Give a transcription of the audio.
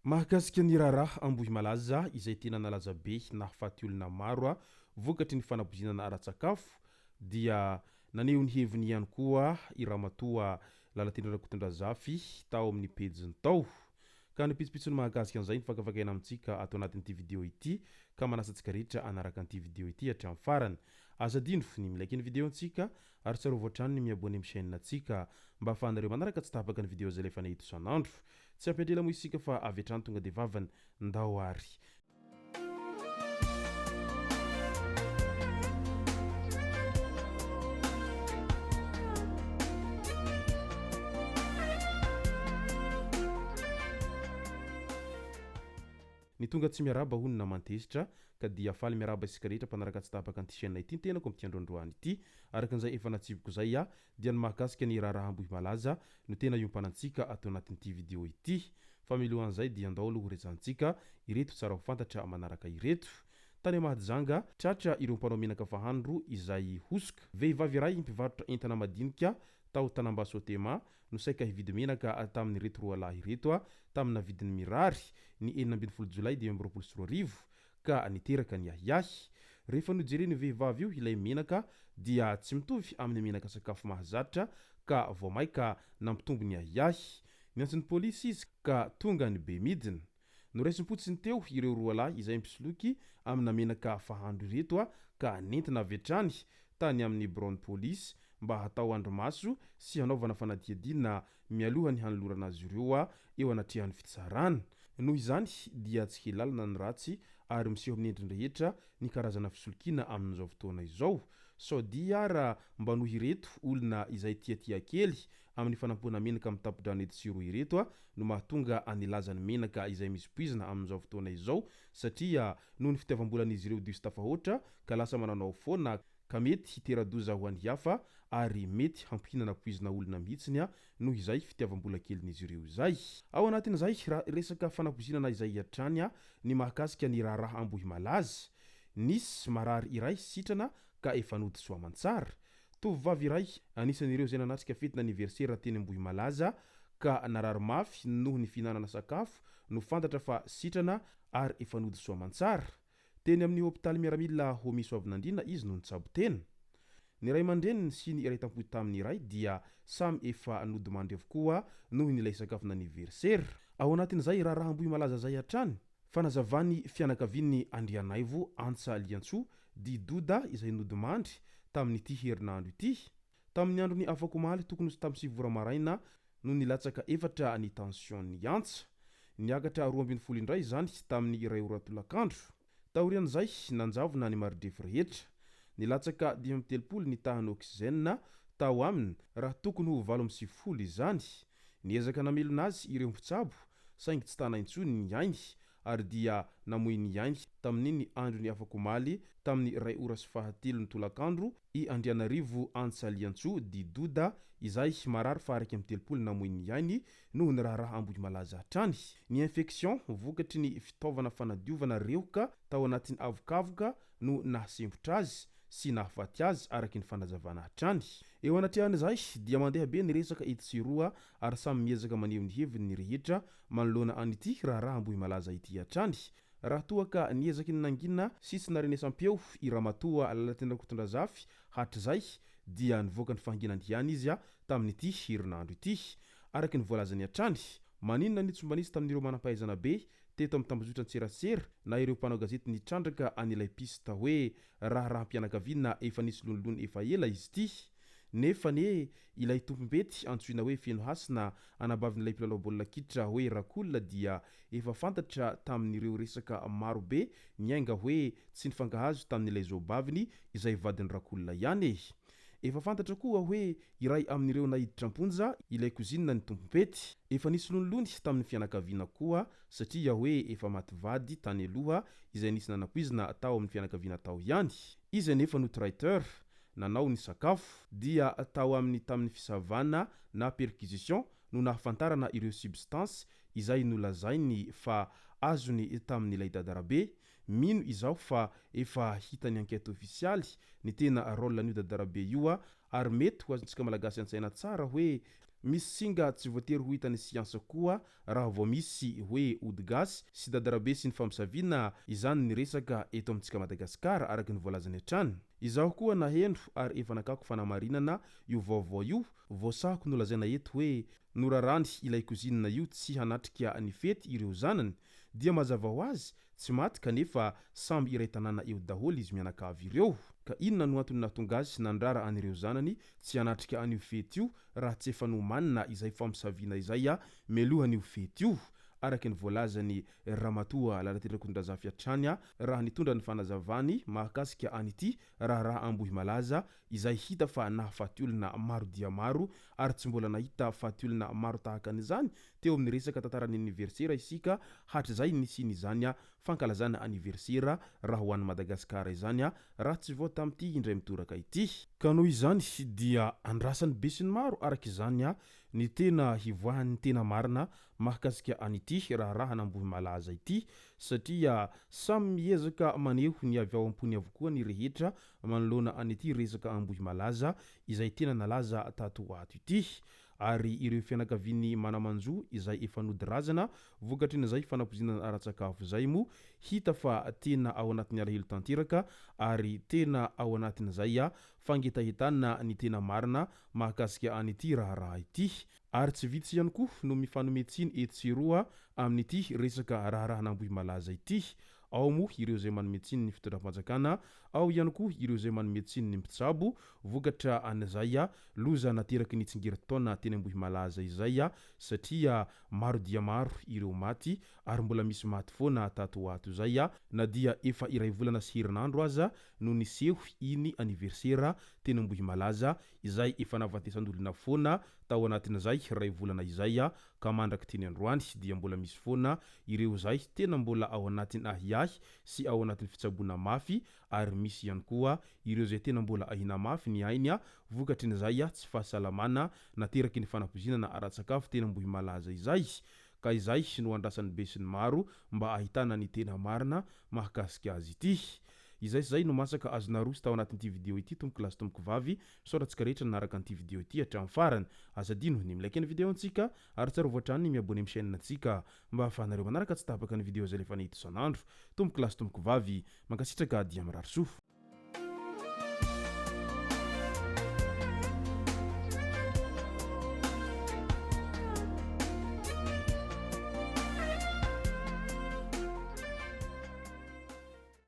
Mahakasika ny raharaha Ambohimalaza izay tena nalaza be nahafaty olona maro vokatry ny fanapoizinana ara-tsakafo dia naneho ny heviny ihany koa i Ramatoa Lalatiana Rakotondrazafy tao amin'ny pejiny tao. Ka ny pitsopitsony mahakasika an'izay no fakafakaina amintsika ato anatin'ity video ity ka manasa antsika rehetra hanaraka an'ity video ity hatramin'ny farany. Aza adino ny mi-like ny video antsika ary tsarovy hatrany ny mi-abonner amin'ny chaîne antsika mba ahafahanareo manaraka tsy tapaka ny video izay alefanay eto isan'andro. Tsy hampiandry ela moa isika fa avy hatrany tonga dia vavany. Ndao ary. Ny tonga tsy miarahaba hono naman-tezitra ka dia faly miarahaba isika rehetra mpanaraka tsy tapaka an'ity chaîne ity ny tenako amin'ity andro androany ity. Araka an'izay efa natsipiko izay aho dia ny mahakasika ny raharaha Ambohimalaza no tena iompanantsika ato anatin'ity video ity. Fa milohan'izay dia andao aloha horesahantsika ireto tsara ho fantatra manaraka ireto. Tany Mahajanga, tratra ireo mpanao menaka fahandro izay hosoka. Vehivavy iray mpivarotra entana madinika tao Tanambaso Otema no saika hividy menaka tamin'ireto roalahy ireto tamina vidiny mirary ny 16 jolay 2025. ka niteraka ny ahiahy. Rehefa nojeren'io vehivavy io ilay menaka dia tsy mitovy amin'ny menaka sakafo mahazatra ka vao maika nampitombo ny ahiahy. Niantso ny polisy izy ka tonga ny bemidina. Noraisim-potsiny teo ireo roalahy izay mpisoloky amina menaka fahandro ireto ka nentina avy hatrany tany amin'ny biraon'ny polisy mba hatao andrimaso sy hanaovana fanadihadiana mialoha ny hanolorana azy ireo eo anatrehan'ny fitsarana. Noho izany dia tsy kely lalana ny ratsy ary miseho amin'ny endriny rehetra ny karazana fisolokiana amin'izao fotoana izao. Sao dia ara mba noho ireto olona izay tiatia kely amin'ny fanampoana menaka amin'ny tapi-drano etsy sy eroa ireto no mahatonga an'ny lazan'ny menaka izay misy poizina amin'izao fotoana izao satria noho ny fitiavam-bolan'izy ireo diso tafahoatra ka lasa manaonao foana ka mety hitera-doza ho an'ny hafa ary mety hampihinana poizina olona mihitsiny noho izay fitiavam-bola kelin'izy ireo izay. Ao anatin'izay raha resaka fanapoizinana izay hatrany ny mahakasika ny raharaha Ambohimalaza, nisy marary iray sitrana ka efa nody soamantsara. Tovovavy iray anisan'ireo izay nanatrika fetin'aniversera teny Ambohimalaza ka narary mafy noho ny fihinanana sakafo no fantatra fa sitrana ary efa nody soamantsara. Teny amin'ny hopitaly miaramila Homi Soavinandriana izy no nitsabo tena. Ny ray aman-dreniny sy ny iray tampo tamin'ny iray dia samy efa nodimandry avokoa noho ny ilay sakafon'aniversera. Ao anatin'izay raharaha Ambohimalaza izay hatrany, fanazavan'ny fianakavian'i Andrianaivo Antsa Liantsoa dit Doda izay nodimandry tamin'ity herinandro ity. Tamin'ny andron'ny afakomaly tokony ho tamin'ny 9 ora maraina no nilatsaka efatra ny tension-n'i Antsa. Niakatra 12 indray izany tamin'ny iray ora tolakandro. Taorian'izay, nanjavona ny maridrefy rehetra. Nilatsaka 35 ny tahan'ny oxygène tao aminy raha tokony ho 98 izany. Niezaka namelona azy ireo mpitsabo saingy tsy tana intsony ny ainy ary dia namoy ny ainy tamin'iny andron'ny afak'omaly tamin'ny iray ora sy fahatelony tolakandro i Andrianarivo Antsaliantsoa dit Doda izay marary faha 31 namoy ny ainy noho ny raharaha Ambohimalaza hatrany. Ny infection vokatry ny fitaovana fanadiovana rehoka tao anatin'ny avokavoka no nahasempotra azy sy nahafaty azy araky ny fanazavana hatrany. Eo anatrehan'izay dia mandeha be ny resaka etsy sy eroa ary samy miezaka maneho ny heviny ny rehetra manoloana an'ity raharaha Ambohimalaza ity hatrany. Raha toa ka niezaky ny nangina sy tsy narenesam-peo i Ramatoa Lalatiana Rakotondrazafy hatrizay dia nivoaka ny fahanginany ihany izy tamin'ity herinandro ity. Araka ny voalazany hatrany, maninona ny tsy mba nisy tamin'ireo manampahaizana be teto amin'ny tambajotran-tserasera na ireo mpanao gazety nitrandraka an'ilay piste hoe raharaham-pianakaviana efa nisy lonilony efa ela izy ity? Nefa anie ilay tompom-bety antsoina hoe Fenohasina anabavin'ilay mpilalao baolina kitra hoe Rakool dia efa fantatra tamin'ireo resaka maro be niainga hoe tsy nifankahazo tamin'ilay zaobaviny izay vadin'i Rakool ihany e! Efa fantatra koa hoe iray amin'ireo naiditra am-ponja ilay cousine ny tompom-pety. Efa nisy lonilony tamin'ny fianakaviana koa satria hoe efa maty vady tany aloha izay nisy nanapoizina tao amin'ny fianakaviana tao ihany. Izy anefa no traiteur, nanao ny sakafo. Dia tao amin'ny tamin'ny fisavana na perquisition no nahafantarana ireo substance izay nolazainy fa azony tamin'ilay dadarabe. Mino izaho fa efa hitan'ny enquête ofisialy ny tena rôle an'io dadarabe io ary mety ho azontsika Malagasy an-tsaina tsara hoe. Misy singa tsy voatery ho hitan'ny siansa koa raha vao misy hoe ody gasy sy dadarabe sy ny famosaviana izany ny resaka eto amintsika Madagasikara araka ny voalazany hatrany. Izaho koa naheno ary efa nakako fanamarinana io vaovao io vao sahako nolazaina eto hoe norarany ilay cousine io tsy hanatrika ny fety ireo zanany dia mazava ho azy tsy maty kanefa samy iray tanàna eo daholo izy mianakavy ireo. Ka inona no antony nahatonga azy nandrara an'ireo zanany tsy hanatrika an'io fety io raha tsy efa nomanina izay famosaviana izay mialohan'io fety io? Araka ny voalazan'i Ramatoa Lalatiana Rakotondrazafy hatrany raha nitondra ny fanazavany mahakasika an'ity raharaha Ambohimalaza izay hita fa nahafaty olona maro dia maro ary tsy mbola nahita faty olona maro tahaka an'izany teo amin'ny resaka tantaran'ny aniversera isika hatrizay nisian'izany fankalazana aniversera raha ho an'i Madagasikara izany raha tsy vao tamin'ity indray mitoraka ity. Ka noho izany dia andrasan'ny besinimaro araka izany ny tena hivoahan'ny tena marina mahakasika an'ity raharahan'Ambohimalaza ity satria samy miezaka maneho ny avy ao am-pony avokoa ny rehetra manoloana an'ity resaka Ambohimalaza izay tena nalaza tato ho ato ity ary ireo fianakavian'ny mana-manjo izay efa nody razana vokatrin'izay fanapoizinana ara-tsakafo izay moa hita fa tena ao anatin'ny alahelo tanteraka ary tena ao anatin'izay fangetahetana ny tena marina mahakasika an'ity raharaha ity. Ary tsy vitsy ihany koa no mifanome tsiny etsy sy eroa amin'ity resaka raharahan'Ambohimalaza ity. Ao moa ireo izay manome tsiny ny fitondram-panjakana, ao ihany koa ireo izay manome tsiny ny mpitsabo vokatra an'izay loza nateraky ny tsingerin-taona teny Ambohimalaza izay satria maro dia maro ireo maty ary mbola misy maty foana tato ho ato izay na dia efa iray volana sy herinandro aza no niseho iny aniversera teny Ambohimalaza izay efa nahafatesan'olona foana tao anatin'izay iray volana izay ka mandrak'ity ny androany dia mbola misy foana ireo izay tena mbola ao anatin'ny ahiahy sy ao anatin'ny fitsaboana mafy ary misy ihany koa ireo izay tena mbola ahiana mafy ny ainy vokatrin'izay tsy fahasalamana nateraky ny fanapoizinana ara-tsakafo teny Ambohimalaza izay ka izay no andrasan'ny besinimaro mba ahitana ny tena marina mahakasika azy ity. Izay sy izay no masaka azo naroso tao anatin'ity video ity tompoko lahy sy tompoko vavy, misaotra antsika rehetra nanaraka an'ity video ity hatramin'ny farany. Aza adino ny mi-like ny video antsika ary tsarovy hatrany ny mi-abonner amin'ny chaîne antsika mba ahafahanareo manaraka tsy tapaka ny video izay alefanay eto isan'andro. Tompoko lahy sy tompoko vavy, mankasitraka dia mirary soa.